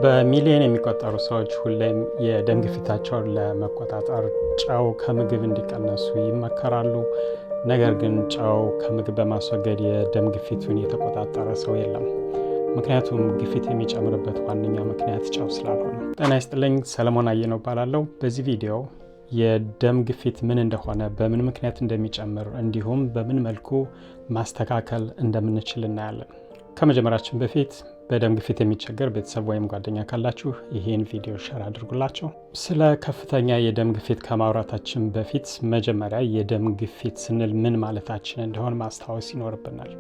በሚሊዮን የሚቆጠሩ ሰዎች ሁሌም የደም ግፊታቸውን ለመቆጣጠር ጨው ከምግብ እንዲቀነሱ ይመከራሉ። ነገር ግን ጨው ከምግብ በማስወገድ የደም ግፊቱን የተቆጣጠረ ሰው የለም። ምክንያቱም ግፊት የሚጨምርበት ዋነኛ ምክንያት ጨው ስላልሆነ። ጤና ይስጥልኝ፣ ሰለሞን አየነው እባላለሁ። በዚህ ቪዲዮ የደም ግፊት ምን እንደሆነ፣ በምን ምክንያት እንደሚጨምር እንዲሁም በምን መልኩ ማስተካከል እንደምንችል እናያለን። ከመጀመራችን በፊት በደም ግፊት የሚቸገር ቤተሰብ ወይም ጓደኛ ካላችሁ ይህን ቪዲዮ share አድርጉላቸው። ስለ ከፍተኛ የደም ግፊት ከማውራታችን በፊት መጀመሪያ የደም ግፊት ስንል ምን ማለታችን እንደሆነ ማስታወስ ይኖርብናል።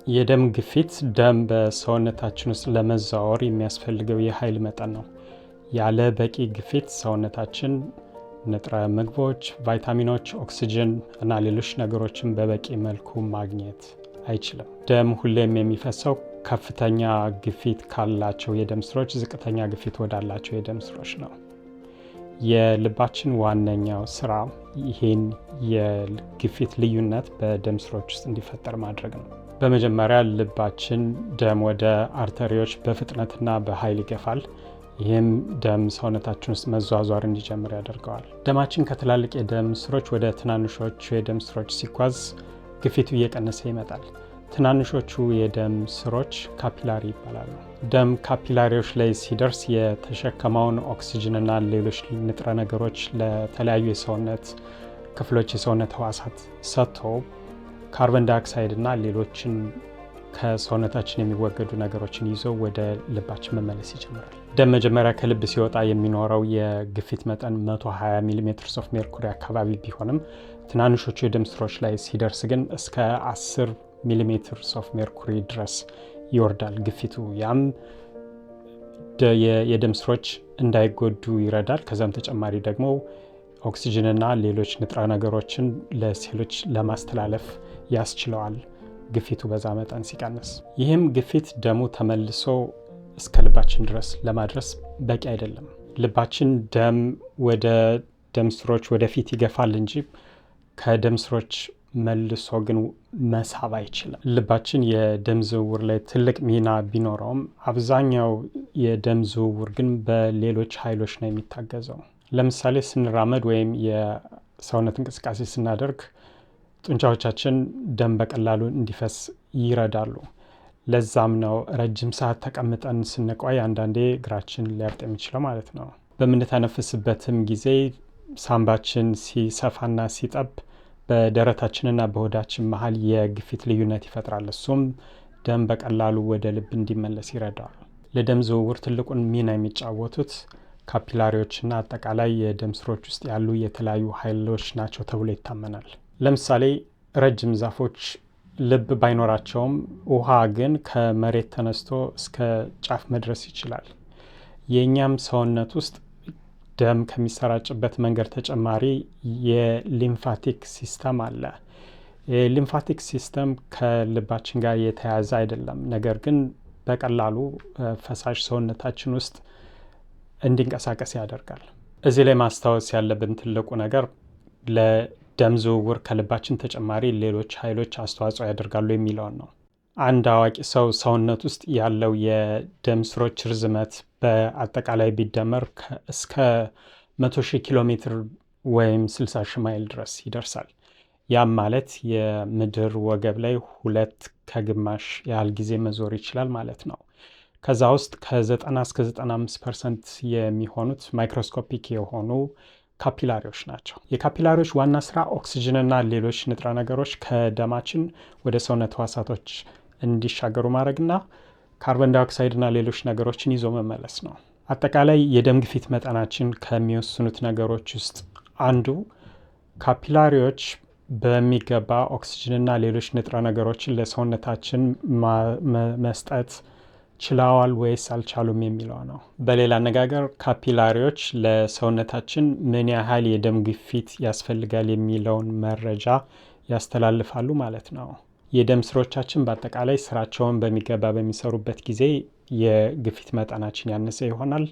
የደም ግፊት ደም በሰውነታችን ውስጥ ለመዘዋወር የሚያስፈልገው የኃይል መጠን ነው። ያለ በቂ ግፊት ሰውነታችን ንጥረ ምግቦች፣ ቫይታሚኖች፣ ኦክሲጅን እና ሌሎች ነገሮችን በበቂ መልኩ ማግኘት አይችልም። ደም ሁሌም የሚፈሰው ከፍተኛ ግፊት ካላቸው የደም ስሮች ዝቅተኛ ግፊት ወዳላቸው የደም ስሮች ነው። የልባችን ዋነኛው ስራ ይህን የግፊት ልዩነት በደም ስሮች ውስጥ እንዲፈጠር ማድረግ ነው። በመጀመሪያ ልባችን ደም ወደ artery ዎች በፍጥነትና በኃይል ይገፋል። ይህም ደም ሰውነታችን ውስጥ መዟዟር እንዲጀምር ያደርገዋል። ደማችን ከትላልቅ የደም ስሮች ወደ ትናንሾቹ የደም ስሮች ሲጓዝ ግፊቱ እየቀነሰ ይመጣል። ትናንሾቹ የደም ስሮች capillary ይባላሉ። ደም capillary ዎች ላይ ሲደርስ የተሸከመውን ኦክሲጅንና ሌሎች ንጥረ ነገሮች ለተለያዩ የሰውነት ክፍሎች፣ የሰውነት ህዋሳት ሰጥቶ ካርበን ዳይኦክሳይድ እና ሌሎችን ከሰውነታችን የሚወገዱ ነገሮችን ይዞ ወደ ልባችን መመለስ ይጀምራል። ደም መጀመሪያ ከልብ ሲወጣ የሚኖረው የግፊት መጠን 120 millimeters of mercury አካባቢ ቢሆንም ትናንሾቹ የደም ስሮች ላይ ሲደርስ ግን እስከ 10 millimeters of mercury ድረስ ይወርዳል ግፊቱ። ያም የደም ስሮች እንዳይጎዱ ይረዳል። ከዛም ተጨማሪ ደግሞ ኦክሲጅንና ሌሎች ንጥረ ነገሮችን ለሴሎች ለማስተላለፍ ያስችለዋል ግፊቱ በዛ መጠን ሲቀንስ። ይህም ግፊት ደሙ ተመልሶ እስከ ልባችን ድረስ ለማድረስ በቂ አይደለም። ልባችን ደም ወደ ደም ስሮች ወደፊት ይገፋል እንጂ ከደም ስሮች መልሶ ግን መሳብ አይችልም። ልባችን የደም ዝውውር ላይ ትልቅ ሚና ቢኖረውም አብዛኛው የደም ዝውውር ግን በሌሎች ኃይሎች ነው የሚታገዘው። ለምሳሌ ስንራመድ ወይም የሰውነት እንቅስቃሴ ስናደርግ ጡንቻዎቻችን ደም በቀላሉ እንዲፈስ ይረዳሉ። ለዛም ነው ረጅም ሰዓት ተቀምጠን ስንቆይ አንዳንዴ እግራችን ሊያብጥ የሚችለው ማለት ነው። በምንተነፍስበትም ጊዜ ሳምባችን ሲሰፋና ሲጠብ በደረታችንና በሆዳችን መሀል የግፊት ልዩነት ይፈጥራል። እሱም ደም በቀላሉ ወደ ልብ እንዲመለስ ይረዳዋል። ለደም ዝውውር ትልቁን ሚና የሚጫወቱት capillary ዎችና አጠቃላይ የደም ስሮች ውስጥ ያሉ የተለያዩ ኃይሎች ናቸው ተብሎ ይታመናል። ለምሳሌ ረጅም ዛፎች ልብ ባይኖራቸውም ውሃ ግን ከመሬት ተነስቶ እስከ ጫፍ መድረስ ይችላል። የእኛም ሰውነት ውስጥ ደም ከሚሰራጭበት መንገድ ተጨማሪ የ lymphatic system አለ። የ lymphatic system ከልባችን ጋር የተያያዘ አይደለም፣ ነገር ግን በቀላሉ ፈሳሽ ሰውነታችን ውስጥ እንዲንቀሳቀስ ያደርጋል። እዚህ ላይ ማስታወስ ያለብን ትልቁ ነገር ለደም ዝውውር ከልባችን ተጨማሪ ሌሎች ኃይሎች አስተዋጽኦ ያደርጋሉ የሚለውን ነው። አንድ አዋቂ ሰው ሰውነት ውስጥ ያለው የደም ስሮች ርዝመት በአጠቃላይ ቢደመር እስከ 100,000 ኪሎ ሜትር ወይም 60,000 ማይል ድረስ ይደርሳል። ያም ማለት የምድር ወገብ ላይ 2.5 ያህል ጊዜ መዞር ይችላል ማለት ነው። ከዛ ውስጥ ከ90 እስከ 95% የሚሆኑት microscopic የሆኑ capillary ዎች ናቸው። የ capillary ዎች ዋና ስራ ኦክሲጅንና ሌሎች ንጥረ ነገሮች ከደማችን ወደ ሰውነት ህዋሳቶች እንዲሻገሩ ማድረግና ካርበን ዳይኦክሳይድና ሌሎች ነገሮችን ይዞ መመለስ ነው። አጠቃላይ የደም ግፊት መጠናችን ከሚወስኑት ነገሮች ውስጥ አንዱ capillary ዎች በሚገባ ኦክሲጅንና ሌሎች ንጥረ ነገሮችን ለሰውነታችን መስጠት ችለዋል ወይስ አልቻሉም የሚለው ነው። በሌላ አነጋገር capillary ዎች ለሰውነታችን ምን ያህል የደም ግፊት ያስፈልጋል የሚለውን መረጃ ያስተላልፋሉ ማለት ነው። የደም ስሮቻችን በአጠቃላይ ስራቸውን በሚገባ በሚሰሩበት ጊዜ የግፊት መጠናችን ያነሰ ይሆናል።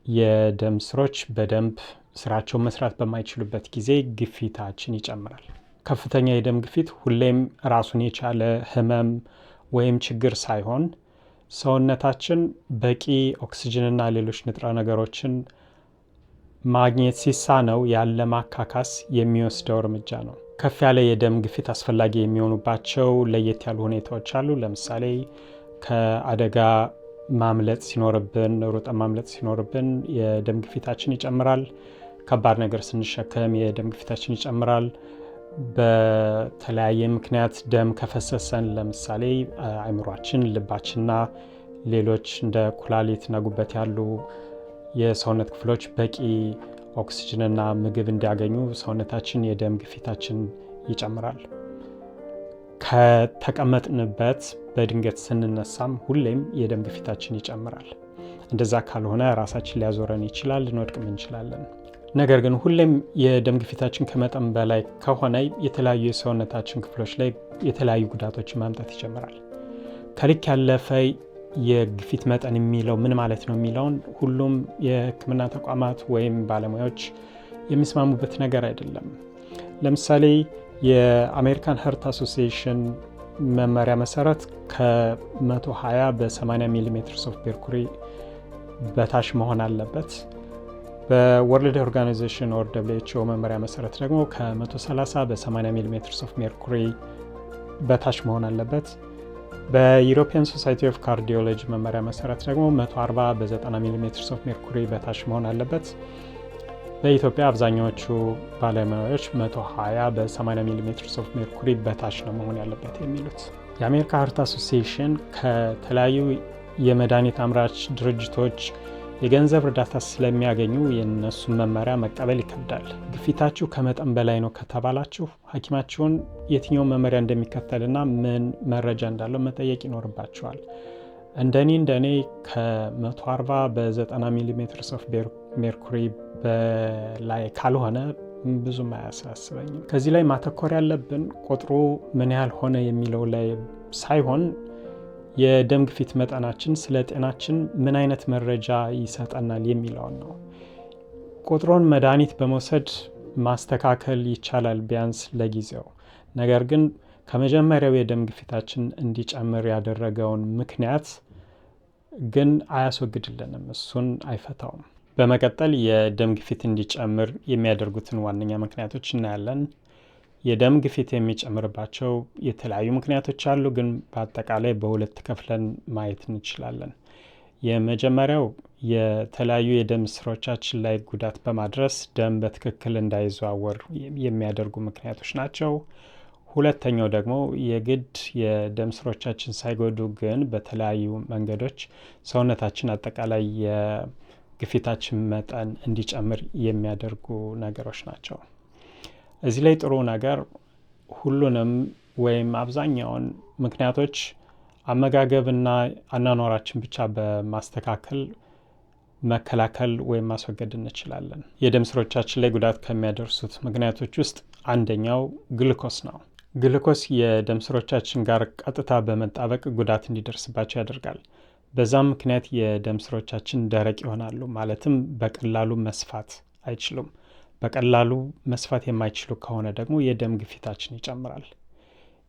የደም ስሮች በደንብ ስራቸውን መስራት በማይችሉበት ጊዜ ግፊታችን ይጨምራል። ከፍተኛ የደም ግፊት ሁሌም ራሱን የቻለ ህመም ወይም ችግር ሳይሆን ሰውነታችን በቂ ኦክስጅንና ሌሎች ንጥረ ነገሮችን ማግኘት ሲሳነው ያለ ማካካስ የሚወስደው እርምጃ ነው። ከፍ ያለ የደም ግፊት አስፈላጊ የሚሆኑባቸው ለየት ያሉ ሁኔታዎች አሉ። ለምሳሌ ከአደጋ ማምለጥ ሲኖርብን፣ ሩጠን ማምለጥ ሲኖርብን የደም ግፊታችን ይጨምራል። ከባድ ነገር ስንሸከም የደም ግፊታችን ይጨምራል። በተለያየ ምክንያት ደም ከፈሰሰን፣ ለምሳሌ አእምሯችን፣ ልባችንና ሌሎች እንደ ኩላሊትና ጉበት ያሉ የሰውነት ክፍሎች በቂ ኦክስጅንና ምግብ እንዲያገኙ ሰውነታችን የደም ግፊታችን ይጨምራል። ከተቀመጥንበት በድንገት ስንነሳም ሁሌም የደም ግፊታችን ይጨምራል። እንደዛ ካልሆነ ራሳችን ሊያዞረን ይችላል፣ ልንወድቅም እንችላለን። ነገር ግን ሁሌም የደም ግፊታችን ከመጠን በላይ ከሆነ የተለያዩ የሰውነታችን ክፍሎች ላይ የተለያዩ ጉዳቶችን ማምጣት ይጀምራል። ከልክ ያለፈ የግፊት መጠን የሚለው ምን ማለት ነው የሚለውን ሁሉም የሕክምና ተቋማት ወይም ባለሙያዎች የሚስማሙበት ነገር አይደለም። ለምሳሌ የ American Heart Association መመሪያ መሰረት ከ120 በ80 millimeters of mercury በታች መሆን አለበት። በ World Organization or WHO መመሪያ መሰረት ደግሞ ከ130 በ80 millimeters of mercury በታች መሆን አለበት። በ European Society of Cardiology መመሪያ መሰረት ደግሞ 140 በ90 millimeters of mercury በታች መሆን አለበት። በኢትዮጵያ አብዛኛዎቹ ባለሙያዎች 120 በ80 millimeters of mercury በታች ነው መሆን ያለበት የሚሉት። የአሜሪካ Heart Association ከተለያዩ የመድኃኒት አምራች ድርጅቶች የገንዘብ እርዳታ ስለሚያገኙ የእነሱን መመሪያ መቀበል ይከብዳል። ግፊታችሁ ከመጠን በላይ ነው ከተባላችሁ ሐኪማችሁን የትኛውን መመሪያ እንደሚከተልና ምን መረጃ እንዳለው መጠየቅ ይኖርባችኋል። እንደኔ ከ140 በ90 millimeters of mercury በላይ ካልሆነ ብዙም አያሳስበኝም። ከዚህ ላይ ማተኮር ያለብን ቁጥሩ ምን ያህል ሆነ የሚለው ላይ ሳይሆን የደም ግፊት መጠናችን ስለ ጤናችን ምን አይነት መረጃ ይሰጠናል የሚለውን ነው። ቁጥሩን መድኃኒት በመውሰድ ማስተካከል ይቻላል፣ ቢያንስ ለጊዜው። ነገር ግን ከመጀመሪያው የደም ግፊታችን እንዲጨምር ያደረገውን ምክንያት ግን አያስወግድልንም፣ እሱን አይፈታውም። በመቀጠል የደም ግፊት እንዲጨምር የሚያደርጉትን ዋነኛ ምክንያቶች እናያለን። የደም ግፊት የሚጨምርባቸው የተለያዩ ምክንያቶች አሉ፣ ግን በአጠቃላይ በሁለት ከፍለን ማየት እንችላለን። የመጀመሪያው የተለያዩ የደም ስሮቻችን ላይ ጉዳት በማድረስ ደም በትክክል እንዳይዘዋወር የሚያደርጉ ምክንያቶች ናቸው። ሁለተኛው ደግሞ የግድ የደም ስሮቻችን ሳይጎዱ ግን በተለያዩ መንገዶች ሰውነታችን አጠቃላይ የግፊታችን መጠን እንዲጨምር የሚያደርጉ ነገሮች ናቸው። እዚህ ላይ ጥሩ ነገር ሁሉንም ወይም አብዛኛውን ምክንያቶች አመጋገብና አኗኗራችን ብቻ በማስተካከል መከላከል ወይም ማስወገድ እንችላለን። የደም ስሮቻችን ላይ ጉዳት ከሚያደርሱት ምክንያቶች ውስጥ አንደኛው ግሉኮስ ነው። ግሉኮስ የደም ስሮቻችን ጋር ቀጥታ በመጣበቅ ጉዳት እንዲደርስባቸው ያደርጋል። በዛም ምክንያት የደም ስሮቻችን ደረቅ ይሆናሉ፣ ማለትም በቀላሉ መስፋት አይችሉም። በቀላሉ መስፋት የማይችሉ ከሆነ ደግሞ የደም ግፊታችን ይጨምራል።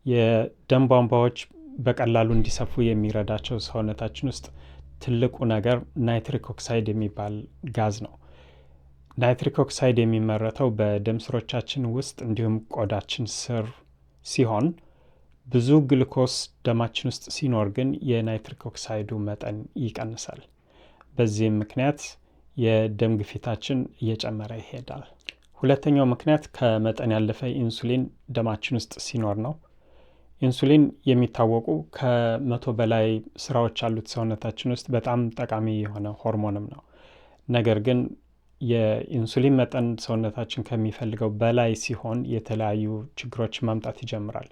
የደም ቧንቧዎች በቀላሉ እንዲሰፉ የሚረዳቸው ሰውነታችን ውስጥ ትልቁ ነገር nitric oxide የሚባል ጋዝ ነው። Nitric oxide የሚመረተው በደም ስሮቻችን ውስጥ እንዲሁም ቆዳችን ስር ሲሆን ብዙ ግሉኮስ ደማችን ውስጥ ሲኖር ግን የ nitric oxide ኡ መጠን ይቀንሳል። በዚህም ምክንያት የደም ግፊታችን እየጨመረ ይሄዳል። ሁለተኛው ምክንያት ከመጠን ያለፈ ኢንሱሊን ደማችን ውስጥ ሲኖር ነው። ኢንሱሊን የሚታወቁ ከ100 በላይ ስራዎች ያሉት ሰውነታችን ውስጥ በጣም ጠቃሚ የሆነ ሆርሞንም ነው። ነገር ግን የኢንሱሊን መጠን ሰውነታችን ከሚፈልገው በላይ ሲሆን የተለያዩ ችግሮችን ማምጣት ይጀምራል።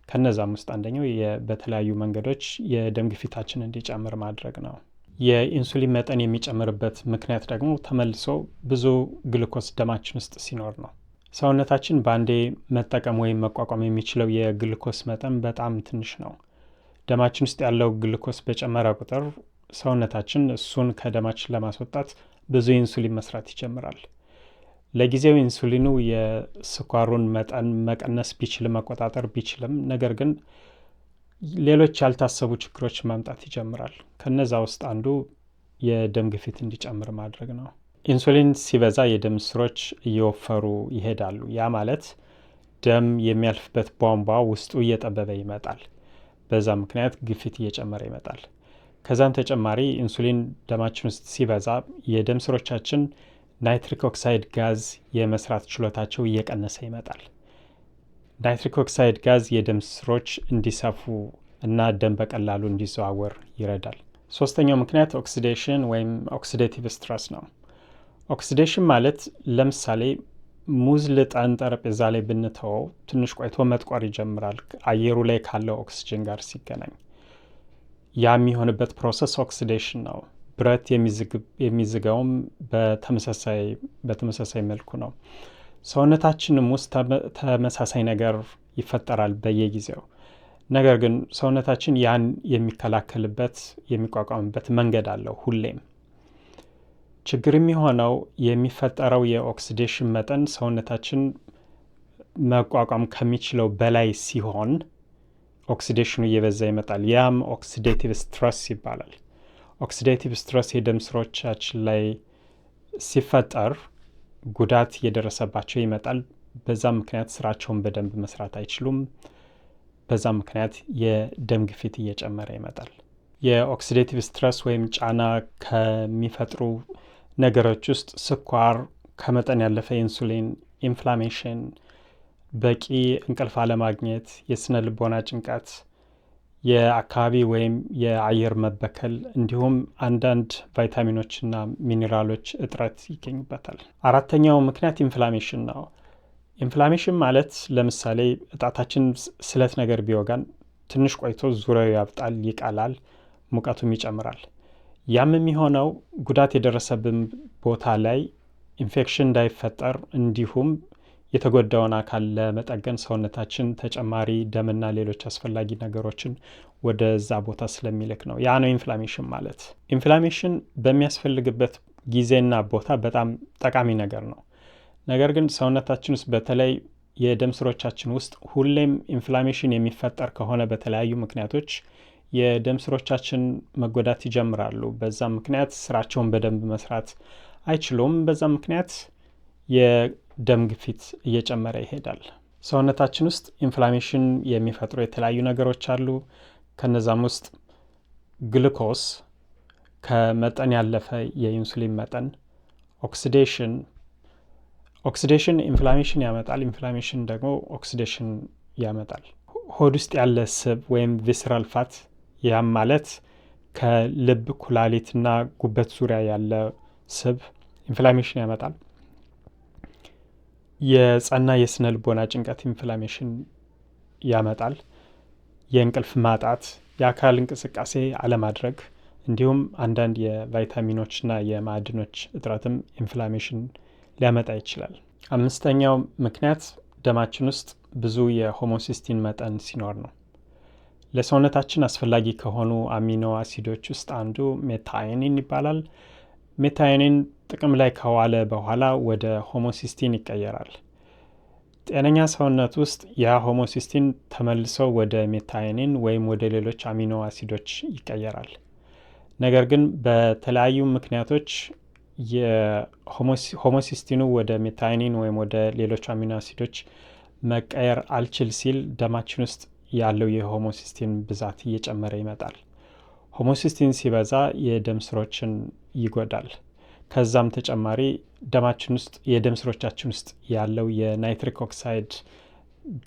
ከነዛም ውስጥ አንደኛው በተለያዩ መንገዶች የደም ግፊታችን እንዲጨምር ማድረግ ነው። የኢንሱሊን መጠን የሚጨምርበት ምክንያት ደግሞ ተመልሶ ብዙ ግሉኮስ ደማችን ውስጥ ሲኖር ነው። ሰውነታችን በአንዴ መጠቀም ወይም መቋቋም የሚችለው የግሉኮስ መጠን በጣም ትንሽ ነው። ደማችን ውስጥ ያለው ግሉኮስ በጨመረ ቁጥር ሰውነታችን እሱን ከደማችን ለማስወጣት ብዙ ኢንሱሊን መስራት ይጀምራል። ለጊዜው ኢንሱሊኑ የስኳሩን መጠን መቀነስ ቢችልም መቆጣጠር ቢችልም ነገር ግን ሌሎች ያልታሰቡ ችግሮች ማምጣት ይጀምራል። ከነዛ ውስጥ አንዱ የደም ግፊት እንዲጨምር ማድረግ ነው። ኢንሱሊን ሲበዛ የደም ስሮች እየወፈሩ ይሄዳሉ። ያ ማለት ደም የሚያልፍበት ቧንቧ ውስጡ እየጠበበ ይመጣል። በዛ ምክንያት ግፊት እየጨመረ ይመጣል። ከዛም ተጨማሪ ኢንሱሊን ደማችን ውስጥ ሲበዛ የደም ስሮቻችን nitric oxide ጋዝ የመስራት ችሎታቸው እየቀነሰ ይመጣል። Nitric oxide ጋዝ የደም ስሮች እንዲሰፉ እና ደም በቀላሉ እንዲዘዋወር ይረዳል። ሶስተኛው ምክንያት oxidation ወይም oxidative stress ነው። Oxidation ማለት ለምሳሌ ሙዝ ልጠን ጠረጴዛ ላይ ብንተወው ትንሽ ቆይቶ መጥቆር ይጀምራል፣ አየሩ ላይ ካለው ኦክሲጅን ጋር ሲገናኝ። ያ የሚሆንበት process oxidation ነው። ብረት የሚዝገውም በተመሳሳይ መልኩ ነው። ሰውነታችንም ውስጥ ተመሳሳይ ነገር ይፈጠራል በየጊዜው። ነገር ግን ሰውነታችን ያን የሚከላከልበት፣ የሚቋቋምበት መንገድ አለው ሁሌም። ችግር የሚሆነው የሚፈጠረው የ oxidation መጠን ሰውነታችን መቋቋም ከሚችለው በላይ ሲሆን oxidation ኑ እየበዛ ይመጣል። ያም oxidative stress ይባላል። Oxidative stress የደም ስሮቻችን ላይ ሲፈጠር ጉዳት እየደረሰባቸው ይመጣል። በዛም ምክንያት ስራቸውን በደንብ መስራት አይችሉም። በዛም ምክንያት የደም ግፊት እየጨመረ ይመጣል። የ oxidative stress ወይም ጫና ከሚፈጥሩ ነገሮች ውስጥ ስኳር፣ ከመጠን ያለፈ ኢንሱሊን፣ inflammation፣ በቂ እንቅልፍ አለማግኘት፣ የስነ ልቦና ጭንቀት፣ የአካባቢ ወይም የአየር መበከል እንዲሁም አንዳንድ ቫይታሚኖችና ሚኔራሎች እጥረት ይገኙበታል። አራተኛው ምክንያት inflammation ነው። Inflammation ማለት ለምሳሌ እጣታችን ስለት ነገር ቢወጋን ትንሽ ቆይቶ ዙሪያው ያብጣል፣ ይቀላል፣ ሙቀቱም ይጨምራል። ያም የሚሆነው ጉዳት የደረሰብን ቦታ ላይ ኢንፌክሽን እንዳይፈጠር እንዲሁም የተጎዳውን አካል ለመጠገን ሰውነታችን ተጨማሪ ደምና ሌሎች አስፈላጊ ነገሮችን ወደዛ ቦታ ስለሚልክ ነው። ያ ነው inflammation ማለት። Inflammation በሚያስፈልግበት ጊዜና ቦታ በጣም ጠቃሚ ነገር ነው። ነገር ግን ሰውነታችን ውስጥ፣ በተለይ የደም ስሮቻችን ውስጥ ሁሌም inflammation የሚፈጠር ከሆነ በተለያዩ ምክንያቶች የደም ስሮቻችን መጎዳት ይጀምራሉ። በዛም ምክንያት ስራቸውን በደንብ መስራት አይችሉም። በዛም ምክንያት የደም ግፊት እየጨመረ ይሄዳል። ሰውነታችን ውስጥ inflammation የሚፈጥሩ የተለያዩ ነገሮች አሉ። ከነዛም ውስጥ ግሉኮስ፣ ከመጠን ያለፈ የኢንሱሊን መጠን፣ oxidation። Oxidation inflammation ያመጣል። Inflammation ደግሞ oxidation ያመጣል። ሆድ ውስጥ ያለ ስብ ወይም visceral fat፣ ያም ማለት ከልብ፣ ኩላሊትና ጉበት ዙሪያ ያለ ስብ inflammation ያመጣል። የጸና የስነ ልቦና ጭንቀት inflammation ያመጣል። የእንቅልፍ ማጣት፣ የአካል እንቅስቃሴ አለማድረግ እንዲሁም አንዳንድ የቫይታሚኖችና የማዕድኖች እጥረትም inflammation ሊያመጣ ይችላል። አምስተኛው ምክንያት ደማችን ውስጥ ብዙ የ homocysteine መጠን ሲኖር ነው። ለሰውነታችን አስፈላጊ ከሆኑ አሚኖ አሲዶች ውስጥ አንዱ methionine ይባላል። Methionine ጥቅም ላይ ከዋለ በኋላ ወደ homocysteine ይቀየራል። ጤነኛ ሰውነት ውስጥ ያ homocysteine ተመልሶ ወደ methionine ወይም ወደ ሌሎች አሚኖ አሲዶች ይቀየራል። ነገር ግን በተለያዩ ምክንያቶች የ homocysteine ኑ ወደ methionine ወይም ወደ ሌሎች አሚኖ አሲዶች መቀየር አልችል ሲል ደማችን ውስጥ ያለው የ homocysteine ብዛት እየጨመረ ይመጣል። Homocysteine ሲበዛ የደም ስሮችን ይጎዳል። ከዛም ተጨማሪ ደማችን ውስጥ፣ የደም ስሮቻችን ውስጥ ያለው የ nitric oxide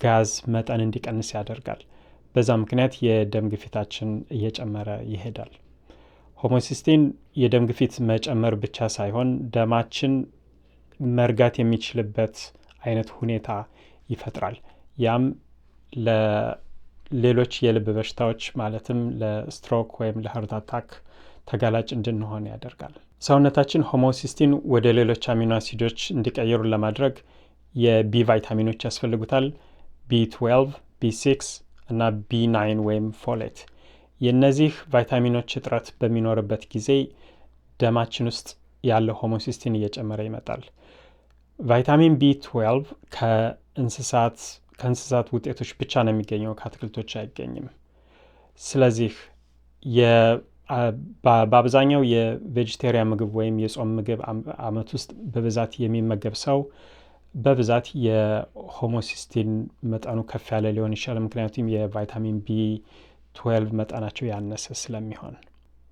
ጋዝ መጠን እንዲቀንስ ያደርጋል። በዛ ምክንያት የደም ግፊታችን እየጨመረ ይሄዳል። Homocysteine የደም ግፊት መጨመር ብቻ ሳይሆን ደማችን መርጋት የሚችልበት አይነት ሁኔታ ይፈጥራል። ያም ለሌሎች የልብ በሽታዎች ማለትም ለስትሮክ ወይም ለ heart attack ተጋላጭ እንድንሆን ያደርጋል። ሰውነታችን homocysteine ወደ ሌሎች አሚኖ አሲዶች እንዲቀየሩ ለማድረግ የ B ቫይታሚኖች ያስፈልጉታል። B12፣ B6 እና B9 ወይም folate። የእነዚህ ቫይታሚኖች እጥረት በሚኖርበት ጊዜ ደማችን ውስጥ ያለው homocysteine እየጨመረ ይመጣል። ቫይታሚን B12 ከእንስሳት ውጤቶች ብቻ ነው የሚገኘው፣ ከአትክልቶች አይገኝም። ስለዚህ በአብዛኛው የ vegetarian ምግብ ወይም የጾም ምግብ አመት ውስጥ በብዛት የሚመገብ ሰው በብዛት የ homocysteine መጠኑ ከፍ ያለ ሊሆን ይችላል። ምክንያቱም የቫይታሚን B12 መጠናቸው ያነሰ ስለሚሆን።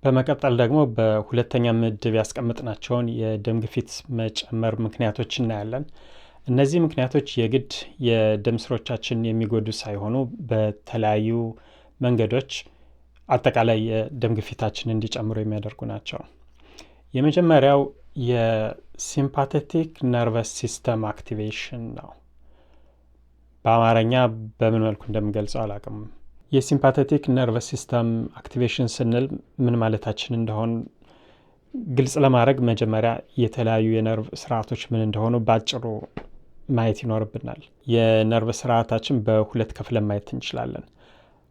በመቀጠል ደግሞ በሁለተኛ ምድብ ያስቀመጥናቸውን የደም ግፊት መጨመር ምክንያቶች እናያለን። እነዚህ ምክንያቶች የግድ የደም ስሮቻችን የሚጎዱ ሳይሆኑ በተለያዩ መንገዶች አጠቃላይ የደም ግፊታችን እንዲጨምሩ የሚያደርጉ ናቸው። የመጀመሪያው የ sympathetic nervous system activation ነው። በአማርኛ በምን መልኩ እንደምገልጸው አላውቅም። የ sympathetic nervous system activation ስንል ምን ማለታችን እንደሆን ግልጽ ለማድረግ መጀመሪያ የተለያዩ የነርቭ ስርዓቶች ምን እንደሆኑ በአጭሩ ማየት ይኖርብናል። የነርቭ ስርዓታችን በሁለት ከፍለን ማየት እንችላለን።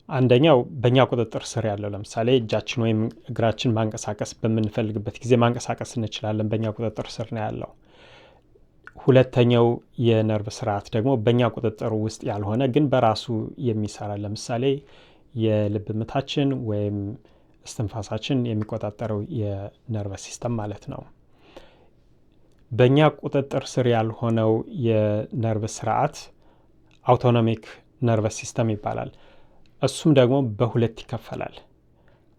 አንደኛው በእኛ ቁጥጥር ስር ያለው፣ ለምሳሌ እጃችን ወይም እግራችን ማንቀሳቀስ በምንፈልግበት ጊዜ ማንቀሳቀስ እንችላለን፣ በእኛ ቁጥጥር ስር ነው ያለው። ሁለተኛው የነርቭ ስርዓት ደግሞ በእኛ ቁጥጥር ውስጥ ያልሆነ ግን በራሱ የሚሰራ፣ ለምሳሌ የልብ ምታችን ወይም እስትንፋሳችን የሚቆጣጠረው የነርቭ system ማለት ነው። በእኛ ቁጥጥር ስር ያልሆነው የነርቭ ስርዓት autonomic nervous system ይባላል። እሱም ደግሞ በሁለት ይከፈላል።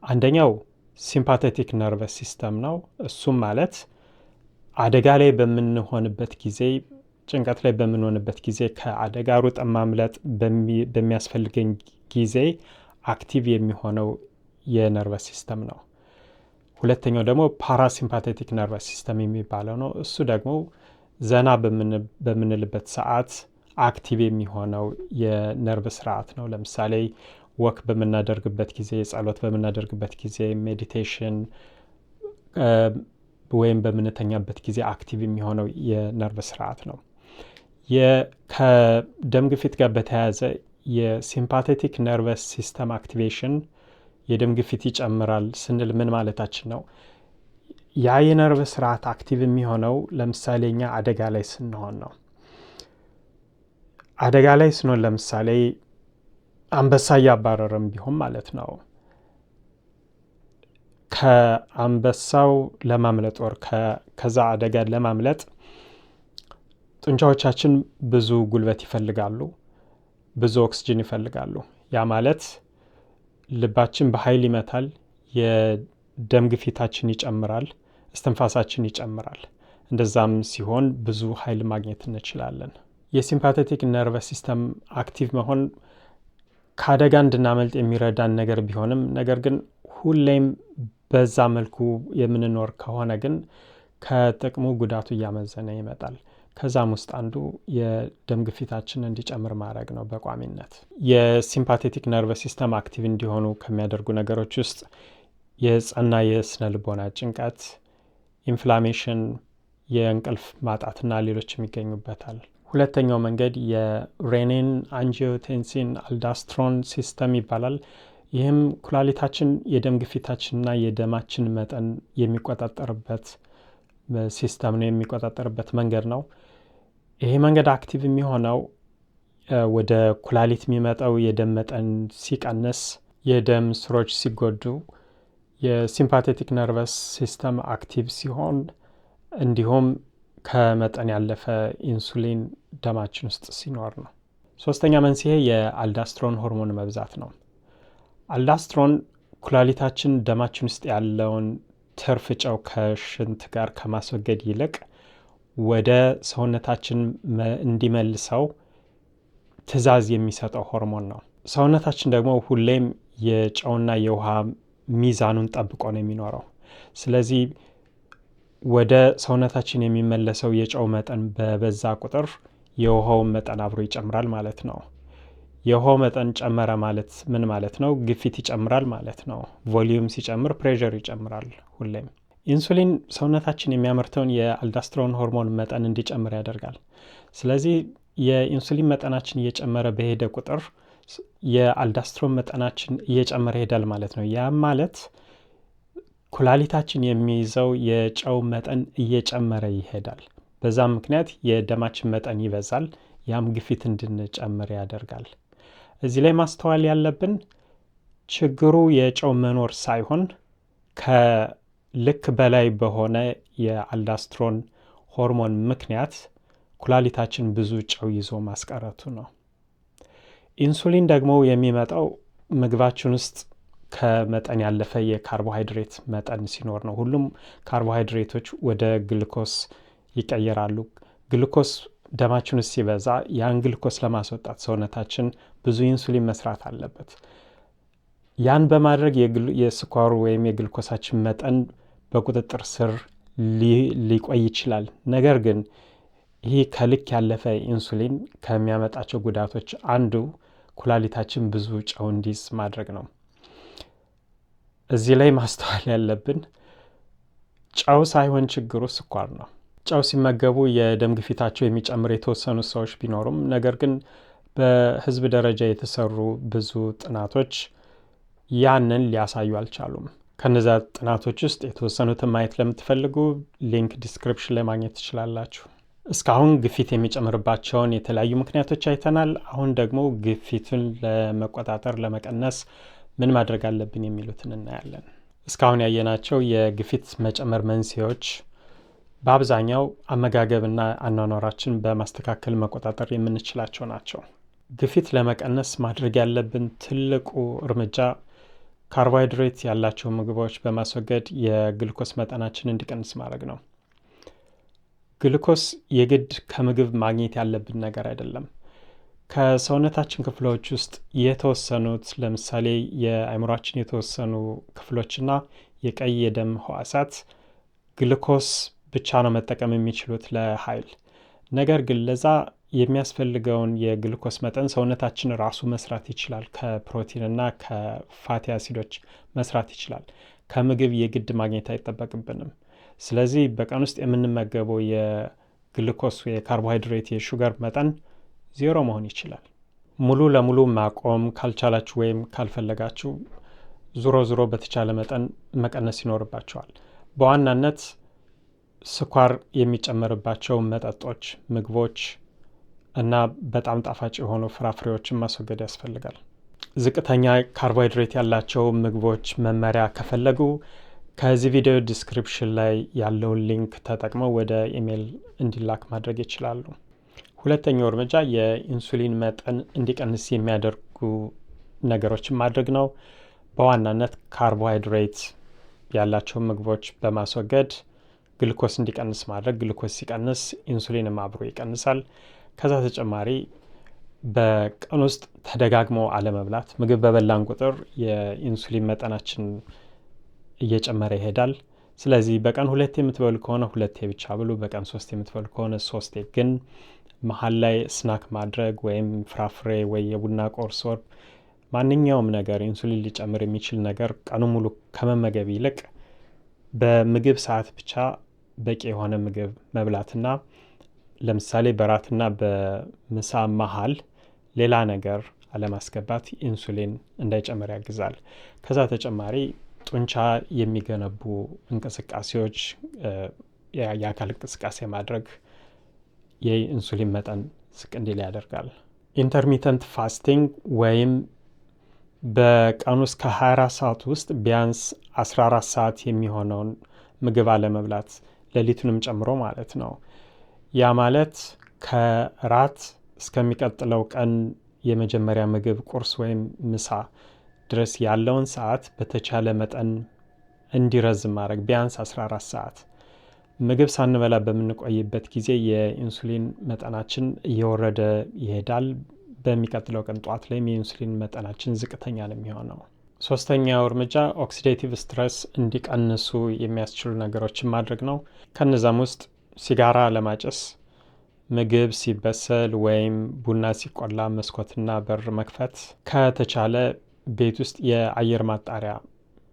አንደኛው sympathetic nervous system ነው። እሱም ማለት አደጋ ላይ በምንሆንበት ጊዜ፣ ጭንቀት ላይ በምንሆንበት ጊዜ፣ ከአደጋ ሩጠን ማምለጥ በሚያስፈልገን ጊዜ active የሚሆነው የ nervous system ነው። ሁለተኛው ደግሞ parasympathetic nervous system የሚባለው ነው። እሱ ደግሞ ዘና በምንልበት ሰዓት active የሚሆነው የነርቭ ስርዓት ነው። ለምሳሌ walk በምናደርግበት ጊዜ፣ ጸሎት በምናደርግበት ጊዜ፣ meditation ወይም በምንተኛበት ጊዜ active የሚሆነው የነርቭ ስርዓት ነው። ከደም ግፊት ጋር በተያያዘ የ sympathetic nervous system activation የደም ግፊት ይጨምራል ስንል ምን ማለታችን ነው? ያ የነርቭ ስርዓት active የሚሆነው ለምሳሌ እኛ አደጋ ላይ ስንሆን ነው። አደጋ ላይ ስንሆን ለምሳሌ አንበሳ እያባረረም ቢሆን ማለት ነው። ከአንበሳው ለማምለጥ ወር ከዛ አደጋ ለማምለጥ ጡንቻዎቻችን ብዙ ጉልበት ይፈልጋሉ፣ ብዙ ኦክስጅን ይፈልጋሉ። ያ ማለት ልባችን በኃይል ይመታል፣ የደም ግፊታችን ይጨምራል፣ እስትንፋሳችን ይጨምራል። እንደዛም ሲሆን ብዙ ኃይል ማግኘት እንችላለን። የ sympathetic nervous system active መሆን ከአደጋ እንድናመልጥ የሚረዳን ነገር ቢሆንም፣ ነገር ግን ሁሌም በዛ መልኩ የምንኖር ከሆነ ግን ከጥቅሙ ጉዳቱ እያመዘነ ይመጣል። ከዛም ውስጥ አንዱ የደም ግፊታችን እንዲጨምር ማድረግ ነው በቋሚነት። የ sympathetic nervous system active እንዲሆኑ ከሚያደርጉ ነገሮች ውስጥ የጸና የስነ ልቦና ጭንቀት፣ inflammation፣ የእንቅልፍ ማጣትና ሌሎችም ይገኙበታል። ሁለተኛው መንገድ የ renin angiotensin aldosterone system ይባላል። ይህም ኩላሊታችን የደም ግፊታችንና የደማችን መጠን የሚቆጣጠርበት system ነው፣ የሚቆጣጠርበት መንገድ ነው። ይሄ መንገድ active የሚሆነው ወደ ኩላሊት የሚመጣው የደም መጠን ሲቀንስ፣ የደም ስሮች ሲጎዱ፣ የ sympathetic nervous system active ሲሆን፣ እንዲሁም ከመጠን ያለፈ ኢንሱሊን ደማችን ውስጥ ሲኖር ነው። ሶስተኛ መንስኤ የ aldosterone ሆርሞን መብዛት ነው። Aldosterone ኩላሊታችን ደማችን ውስጥ ያለውን ትርፍ ጨው ከሽንት ጋር ከማስወገድ ይልቅ ወደ ሰውነታችን እንዲመልሰው ትዕዛዝ የሚሰጠው ሆርሞን ነው። ሰውነታችን ደግሞ ሁሌም የጨውና የውሃ ሚዛኑን ጠብቆ ነው የሚኖረው። ስለዚህ ወደ ሰውነታችን የሚመለሰው የጨው መጠን በበዛ ቁጥር የውሃውን መጠን አብሮ ይጨምራል ማለት ነው። የውሃው መጠን ጨመረ ማለት ምን ማለት ነው? ግፊት ይጨምራል ማለት ነው። Volume ሲጨምር pressure ይጨምራል ሁሌም። ኢንሱሊን ሰውነታችን የሚያመርተውን የ aldosterone ሆርሞን መጠን እንዲጨምር ያደርጋል። ስለዚህ የኢንሱሊን መጠናችን እየጨመረ በሄደ ቁጥር የ aldosterone መጠናችን እየጨመረ ይሄዳል ማለት ነው። ያም ማለት ኩላሊታችን የሚይዘው የጨው መጠን እየጨመረ ይሄዳል። በዛም ምክንያት የደማችን መጠን ይበዛል። ያም ግፊት እንድንጨምር ያደርጋል። እዚህ ላይ ማስተዋል ያለብን ችግሩ የጨው መኖር ሳይሆን ከልክ በላይ በሆነ የ aldosterone ሆርሞን ምክንያት ኩላሊታችን ብዙ ጨው ይዞ ማስቀረቱ ነው። ኢንሱሊን ደግሞ የሚመጣው ምግባችን ውስጥ ከመጠን ያለፈ የካርቦሃይድሬት መጠን ሲኖር ነው። ሁሉም ካርቦሃይድሬቶች ወደ ግልኮስ ይቀየራሉ። ግልኮስ ደማችን ውስጥ ሲበዛ ያን ግልኮስ ለማስወጣት ሰውነታችን ብዙ ኢንሱሊን መስራት አለበት። ያን በማድረግ የስኳሩ ወይም የግልኮሳችን መጠን በቁጥጥር ስር ሊቆይ ይችላል። ነገር ግን ይህ ከልክ ያለፈ ኢንሱሊን ከሚያመጣቸው ጉዳቶች አንዱ ኩላሊታችን ብዙ ጨው እንዲይዝ ማድረግ ነው። እዚህ ላይ ማስተዋል ያለብን ጨው ሳይሆን ችግሩ ስኳር ነው። ጨው ሲመገቡ የደም ግፊታቸው የሚጨምር የተወሰኑ ሰዎች ቢኖሩም ነገር ግን በሕዝብ ደረጃ የተሰሩ ብዙ ጥናቶች ያንን ሊያሳዩ አልቻሉም። ከነዛ ጥናቶች ውስጥ የተወሰኑትን ማየት ለምትፈልጉ link description ላይ ማግኘት ትችላላችሁ። እስካሁን ግፊት የሚጨምርባቸውን የተለያዩ ምክንያቶች አይተናል። አሁን ደግሞ ግፊቱን ለመቆጣጠር ለመቀነስ ምን ማድረግ አለብን የሚሉትን እናያለን። እስካሁን ያየናቸው የግፊት መጨመር መንስኤዎች በአብዛኛው አመጋገብና አኗኗራችን በማስተካከል መቆጣጠር የምንችላቸው ናቸው። ግፊት ለመቀነስ ማድረግ ያለብን ትልቁ እርምጃ ካርቦሃይድሬት ያላቸው ምግቦች በማስወገድ የግልኮስ መጠናችን እንዲቀንስ ማድረግ ነው። ግልኮስ የግድ ከምግብ ማግኘት ያለብን ነገር አይደለም። ከሰውነታችን ክፍሎች ውስጥ የተወሰኑት ለምሳሌ የአእምሯችን የተወሰኑ ክፍሎችና የቀይ የደም ህዋሳት ግልኮስ ብቻ ነው መጠቀም የሚችሉት ለኃይል። ነገር ግን ለዛ የሚያስፈልገውን የግልኮስ መጠን ሰውነታችን ራሱ መስራት ይችላል። ከፕሮቲንና ከ fatty አሲዶች መስራት ይችላል። ከምግብ የግድ ማግኘት አይጠበቅብንም። ስለዚህ በቀን ውስጥ የምንመገበው የግልኮስ የካርቦሃይድሬት የ sugar መጠን 0 መሆን ይችላል። ሙሉ ለሙሉ ማቆም ካልቻላችሁ ወይም ካልፈለጋችሁ ዞሮ ዞሮ በተቻለ መጠን መቀነስ ይኖርባችኋል። በዋናነት ስኳር የሚጨመርባቸው መጠጦች፣ ምግቦች እና በጣም ጣፋጭ የሆኑ ፍራፍሬዎችን ማስወገድ ያስፈልጋል። ዝቅተኛ ካርቦሃይድሬት ያላቸው ምግቦች መመሪያ ከፈለጉ ከዚህ ቪዲዮ description ላይ ያለውን link ተጠቅመው ወደ ኢሜይል እንዲላክ ማድረግ ይችላሉ። ሁለተኛው እርምጃ የኢንሱሊን መጠን እንዲቀንስ የሚያደርጉ ነገሮችን ማድረግ ነው። በዋናነት ካርቦሃይድሬት ያላቸው ምግቦች በማስወገድ ግልኮስ እንዲቀንስ ማድረግ። ግልኮስ ሲቀንስ ኢንሱሊንም አብሮ ይቀንሳል። ከዛ ተጨማሪ በቀን ውስጥ ተደጋግሞ አለመብላት። ምግብ በበላን ቁጥር የኢንሱሊን መጠናችን እየጨመረ ይሄዳል። ስለዚህ በቀን 2 የምትበሉ ከሆነ 2 ብቻ ብሉ። በቀን 3 የምትበሉ ከሆነ 3። ግን መሀል ላይ snack ማድረግ ወይም ፍራፍሬ ወይ የቡና ቁርስ ወር ማንኛውም ነገር ኢንሱሊን ሊጨምር የሚችል ነገር ቀኑ ሙሉ ከመመገብ ይልቅ በምግብ ሰዓት ብቻ በቂ የሆነ ምግብ መብላትና ለምሳሌ በራትና በምሳ መሀል ሌላ ነገር አለማስገባት ኢንሱሊን እንዳይጨምር ያግዛል። ከዛ ተጨማሪ ጡንቻ የሚገነቡ እንቅስቃሴዎች፣ የአካል እንቅስቃሴ ማድረግ የኢንሱሊን መጠን ዝቅ እንዲል ያደርጋል። Intermittent fasting ወይም በቀን ውስጥ ከ24 ሰዓት ውስጥ ቢያንስ 14 ሰዓት የሚሆነውን ምግብ አለመብላት ሌሊቱንም ጨምሮ ማለት ነው። ያ ማለት ከራት እስከሚቀጥለው ቀን የመጀመሪያ ምግብ ቁርስ ወይም ምሳ ድረስ ያለውን ሰዓት በተቻለ መጠን እንዲረዝም ማድረግ ቢያንስ 14 ሰዓት። ምግብ ሳንበላ በምንቆይበት ጊዜ የኢንሱሊን መጠናችን እየወረደ ይሄዳል። በሚቀጥለው ቀን ጠዋት ላይም የኢንሱሊን መጠናችን ዝቅተኛ ነው የሚሆነው። ሶስተኛው እርምጃ oxidative stress እንዲቀንሱ የሚያስችሉ ነገሮችን ማድረግ ነው። ከነዛም ውስጥ ሲጋራ አለማጨስ፣ ምግብ ሲበሰል ወይም ቡና ሲቆላ መስኮትና በር መክፈት፣ ከተቻለ ቤት ውስጥ የአየር ማጣሪያ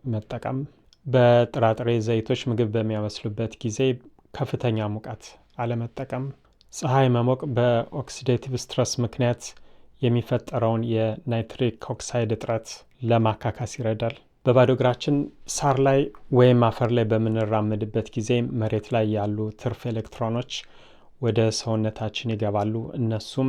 መጠቀም፣ በጥራጥሬ ዘይቶች ምግብ በሚያበስሉበት ጊዜ ከፍተኛ ሙቀት አለመጠቀም፣ ፀሐይ መሞቅ በ oxidative stress ምክንያት የሚፈጠረውን የ nitric oxide እጥረት ለማካካስ ይረዳል። በባዶ እግራችን ሳር ላይ ወይም አፈር ላይ በምንራመድበት ጊዜ መሬት ላይ ያሉ ትርፍ ኤሌክትሮኖች ወደ ሰውነታችን ይገባሉ። እነሱም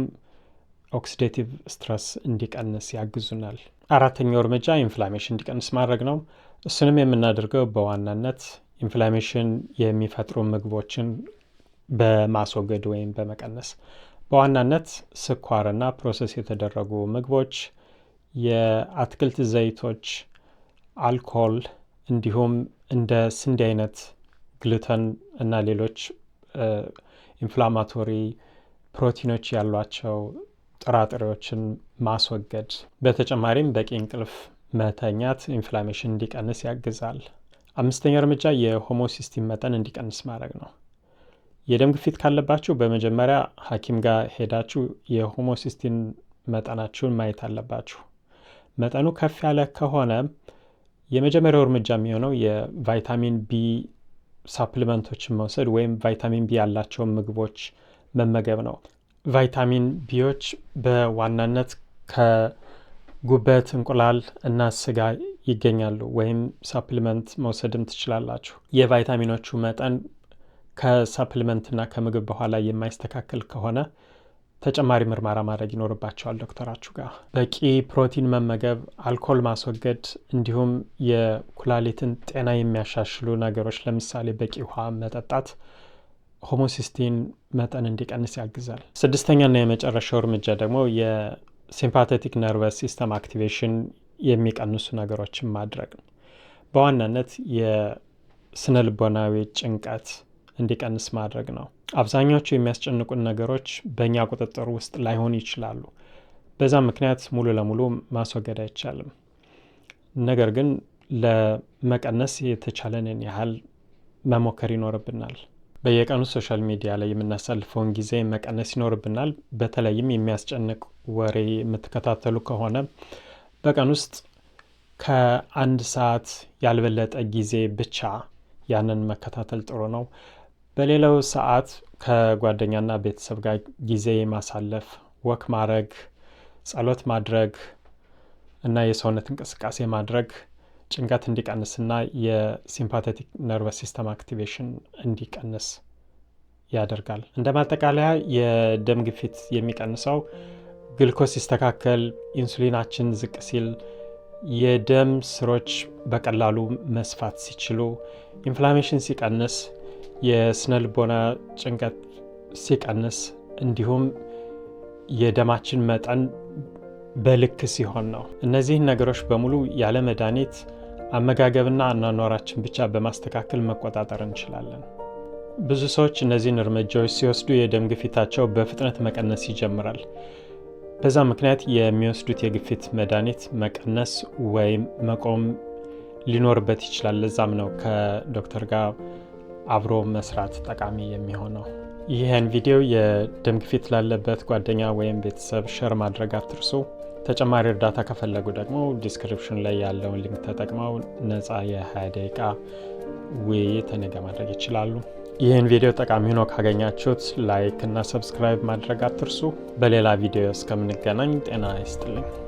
oxidative stress እንዲቀንስ ያግዙናል። አራተኛው እርምጃ inflammation እንዲቀንስ ማድረግ ነው። እሱንም የምናደርገው በዋናነት inflammation የሚፈጥሩ ምግቦችን በማስወገድ ወይም በመቀነስ፣ በዋናነት ስኳርና process የተደረጉ ምግቦች፣ የአትክልት ዘይቶች፣ አልኮል እንዲሁም እንደ ስንዴ አይነት ግሉተን እና ሌሎች inflammatory ፕሮቲኖች ያሏቸው ጥራጥሬዎችን ማስወገድ። በተጨማሪም በቂ እንቅልፍ መተኛት inflammation እንዲቀንስ ያግዛል። አምስተኛ እርምጃ የ homocysteine መጠን እንዲቀንስ ማድረግ ነው። የደም ግፊት ካለባችሁ በመጀመሪያ ሐኪም ጋር ሄዳችሁ የ homocysteine መጠናችሁን ማየት አለባችሁ። መጠኑ ከፍ ያለ ከሆነ የመጀመሪያው እርምጃ የሚሆነው የ vitamin B supplement ኦችን መውሰድ ወይም vitamin B ያላቸውን ምግቦች መመገብ ነው። Vitamin B ዎች በዋናነት ከጉበት፣ እንቁላል እና ስጋ ይገኛሉ ወይም supplement መውሰድም ትችላላችሁ። የቫይታሚኖቹ መጠን ከ supplement ና ከምግብ በኋላ የማይስተካከል ከሆነ ተጨማሪ ምርመራ ማድረግ ይኖርባቸዋል ዶክተራችሁ ጋር። በቂ ፕሮቲን መመገብ፣ አልኮል ማስወገድ እንዲሁም የኩላሊትን ጤና የሚያሻሽሉ ነገሮች ለምሳሌ በቂ ውሃ መጠጣት homocysteine መጠን እንዲቀንስ ያግዛል። ስድስተኛና የመጨረሻው እርምጃ ደግሞ የ sympathetic nervous system activation የሚቀንሱ ነገሮችን ማድረግ ነው። በዋናነት የስነ ልቦናዊ ጭንቀት እንዲቀንስ ማድረግ ነው። አብዛኛዎቹ የሚያስጨንቁን ነገሮች በእኛ ቁጥጥር ውስጥ ላይሆኑ ይችላሉ። በዛም ምክንያት ሙሉ ለሙሉ ማስወገድ አይቻልም። ነገር ግን ለመቀነስ የተቻለንን ያህል መሞከር ይኖርብናል። በየቀኑ social media ላይ የምናሳልፈውን ጊዜ መቀነስ ይኖርብናል። በተለይም የሚያስጨንቅ ወሬ የምትከታተሉ ከሆነ በቀን ውስጥ ከ1 ሰዓት ያልበለጠ ጊዜ ብቻ ያንን መከታተል ጥሩ ነው። በሌላው ሰዓት ከጓደኛና ቤተሰብ ጋር ጊዜ ማሳለፍ፣ walk ማድረግ፣ ጸሎት ማድረግ እና የሰውነት እንቅስቃሴ ማድረግ ጭንቀት እንዲቀንስና የ sympathetic nervous system activation እንዲቀንስ ያደርጋል። እንደ ማጠቃለያ የደም ግፊት የሚቀንሰው ግልኮስ ሲስተካከል፣ ኢንሱሊናችን ዝቅ ሲል፣ የደም ስሮች በቀላሉ መስፋት ሲችሉ፣ inflammation ሲቀንስ፣ የስነ ልቦና ጭንቀት ሲቀንስ እንዲሁም የደማችን መጠን በልክ ሲሆን ነው። እነዚህን ነገሮች በሙሉ ያለ መድኃኒት አመጋገብና አኗኗራችን ብቻ በማስተካከል መቆጣጠር እንችላለን። ብዙ ሰዎች እነዚህን እርምጃዎች ሲወስዱ የደም ግፊታቸው በፍጥነት መቀነስ ይጀምራል። በዛ ምክንያት የሚወስዱት የግፊት መድኃኒት መቀነስ ወይም መቆም ሊኖርበት ይችላል። ለዛም ነው ከዶክተር ጋር አብሮ መስራት ጠቃሚ የሚሆነው። ይህን ቪዲዮ የደም ግፊት ላለበት ጓደኛ ወይም ቤተሰብ share ማድረግ አትርሱ። ተጨማሪ እርዳታ ከፈለጉ ደግሞ description ላይ ያለውን link ተጠቅመው ነፃ የ20 ደቂቃ ውይይት እኔ ጋር ማድረግ ይችላሉ። ይህን ቪዲዮ ጠቃሚ ሆኖ ካገኛችሁት like እና subscribe ማድረግ አትርሱ። በሌላ ቪዲዮ እስከምንገናኝ ጤና ይስጥልኝ።